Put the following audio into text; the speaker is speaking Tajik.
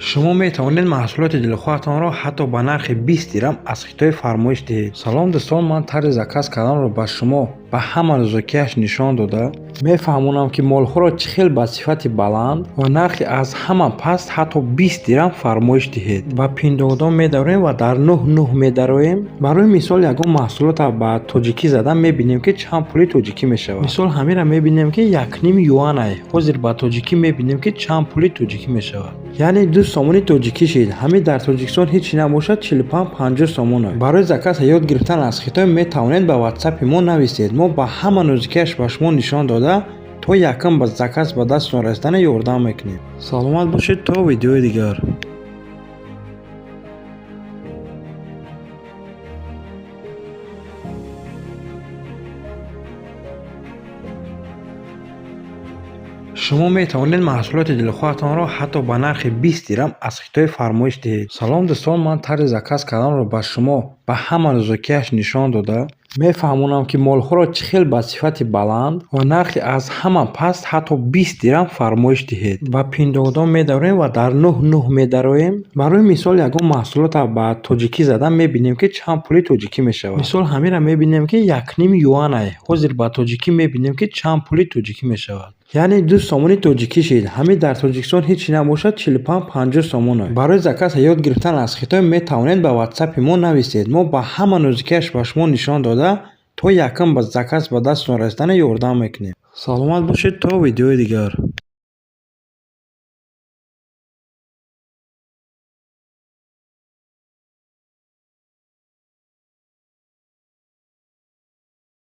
Шумо метавонед маҳсулоти дилхоҳатонро ҳатто ба нархи 20 дирам аз Хитой фармоиш диҳед. Салом, дӯстон, ман тарзи заказ карданро ба шумо ба ҳама нозукиаш нишон дода мефаҳмонам, ки молҳоро чӣ хел ба сифати баланд ва нархи аз ҳама паст, ҳатто 20 дирам, фармоиш диҳед. Ба Пиндуодуо медароем ва дар нӯҳ нӯҳ медароем. Барои мисол, ягон маҳсулота ба тоҷикӣ зада мебинем, ки чанд пули тоҷикӣ мешавад. Мисол, ҳамира мебинем, ки 1,5 юанай. Ҳозир ба тоҷикӣ мебинем, ки чанд пули тоҷикӣ мешавад, яъне 2 сомони тоҷикӣ шид. Ҳамин дар Тоҷикистон ҳеҷ чи набошад, 45-50 сомон. Барои заказ ёд гирифтан аз Хитой метавонед ба ватсапи мо нависед. Мо ба ҳама нозукиаш ба шумо нишон дода, то якум ба заказ ба дастатон расидана ёрдам мекунем. Саломат бошед, то видеои дигар. Шумо метавонед маҳсулоти дилхоҳатонро ҳатто ба нархи 20 дирам аз Хитой фармоиш диҳед. Салом, дӯстон, ман тарзи заказ карданро ба шумо ба ҳама нозукиаш нишон дода мефаҳмонам, ки молҳоро чӣ хел ба сифати баланд ва нархи аз ҳама паст, ҳатто 20 дирам, фармоиш диҳед. Ба Пиндуодуо медароем ва дар нӯҳ нӯҳ медароем. Барои мисол, ягон маҳсулота ба тоҷикӣ зада мебинем, ки чанд пули тоҷикӣ мешавад. Мисол, ҳамира мебинем, ки 1,5 юанай. Ҳозир ба тоҷикӣ мебинем, ки чанд пули тоҷикӣ мешавад, яъне 2 сомони тоҷикӣ шид. Ҳамин дар Тоҷикистон ҳеҷ чи набошад, 45-50 сомон. Барои заказ ёд гирифтан аз Хитой метавонед ба ватсапи мо нависед. Мо ба ҳама нозукиаш ба шумо нишон дода, то якум ба заказ ба дастатон расидана ёрдам мекунем. Саломат бошед, то видеои дигар.